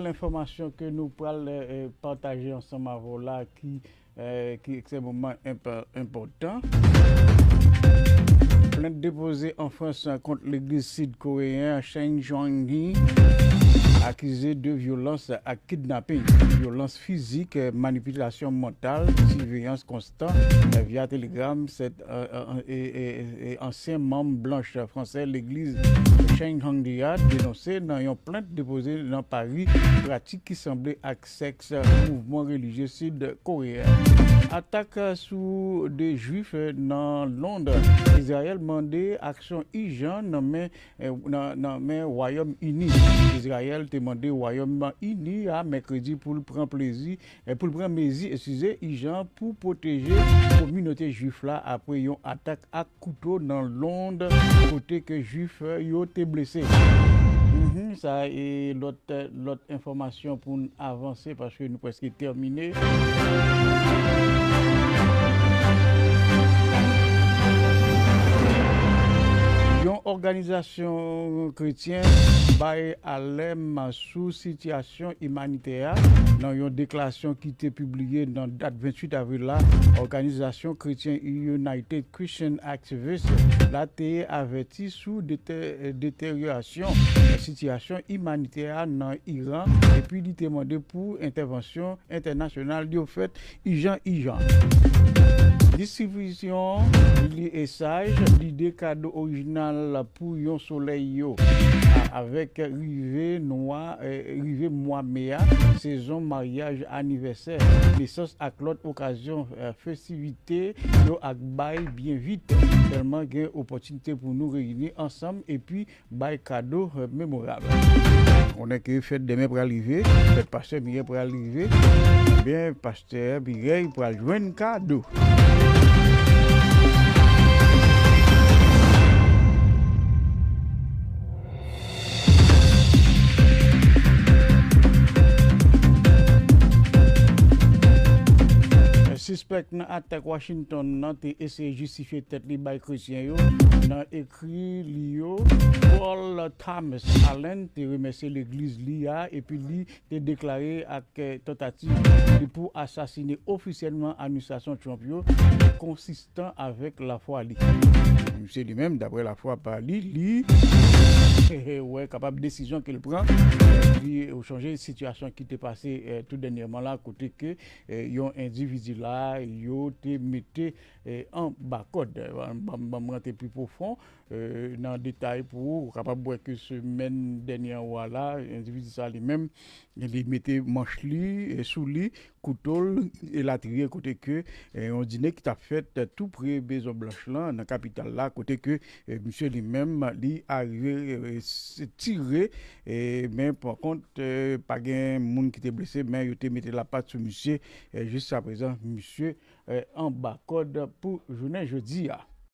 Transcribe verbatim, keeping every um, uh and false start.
Enfòmasyon ke nou pral, eh, eh, pataje ansanm avè w la ki, eh, ki ekstrèmeman enpò-, enpòtan. Plent depoze an Frans kont legliz sid koreyen Shincheonji, akize de vyolans ak kidnaping, vyolans fizik, eh, manipilasyon mantal, siveyans konstan, eh, via Telegram. Sèt, eh, eh, eh, eh, eh, ansyen manm blanch fransè legliz Shincheonji a denonse nan yon plent depoze nan Pari pratik ki sanble ak sèks mouvman relijye sid koreyen. Atak sou de Jwif nan Lond. Izrayèl mande aksyon ijan nan men, eh, nan, nan men Wayòm Ini. Izrayèl te mande Wayòm Ini a Mèkredi pou l pran plezi, eh, pou l pran mezi, eskize, ijan pou pwoteje kominote Jwif la apre yon atak ak kouto nan Lond, kote ke Jwif yo te blese. Mhm, sa e lòt, lòt enfòmasyon pou n avanse, paske nou prèske tèmine. Yon òganizasyon kretyen bay alèm sou sitiyasyon imanitè a. Nan yon deklarasyon ki te pibliye nan dat venntuit avril la, òganizasyon kretyen United Christian Activists la te avèti sou dete-, deteryorasyon sitiyasyon imanitè a nan Iran, epi li te mande pou entèvansyon entènasyonal yo fèt ijan ijan. Distribisyon li esaj, lide kado orijinal pou yon solèy yo, a-, avèk rive nwa, eh, rive mwa me a, sezon maryaj, anivèsè, nesans ak lòt okazyon, eh, festivite yo ak bay byen vit. Tèlman gen opòtinite pou nou reyini ansanm epi bay kado, eh, memorab. Konnen ke fèt demen pral rive, fèt pastè Mirèy pral rive. Ebyen, pastè Mirèy pral jwenn kado. Sispèk nan atak Washington nan te eseye jistifye tèt li bay kretyen yo nan ekri li yo. Paul Thomas Allen te remèsye legliz li a epi li te deklare ak, eh, tantativ li pou asasine ofisyèlman administrasyon Trump yo konsistan avèk lafwa li. Misye li menm, daprè lafwa pa li, li wè kapab desizyon ke l pran, li chanje sitiyasyon ki te pase, eh, tou dènyèman la, kote ke, eh, yon endividi la, yo te mete, eh, anba kòd. Ban m, ban m rantre pi pwofon, eh, nan detay pou ou, ou kapab wè ke semèn dènyè an la, endividi sa li menm, li mete manch li, eh, sou li, kouto l, elatriye, kote ke, eh, yon dine ki t ap fèt tou pre Mezon Blanch lan, nan kapital la, kote ke, eh, misye li menm, li arive, eh, s-, tire, eh, men pa kont, eh, pa gen moun ki te blese, men yo te mete lapat sou misye, eh, jiskaprezan, misye, eh, anba kòd pou jounen jodi a.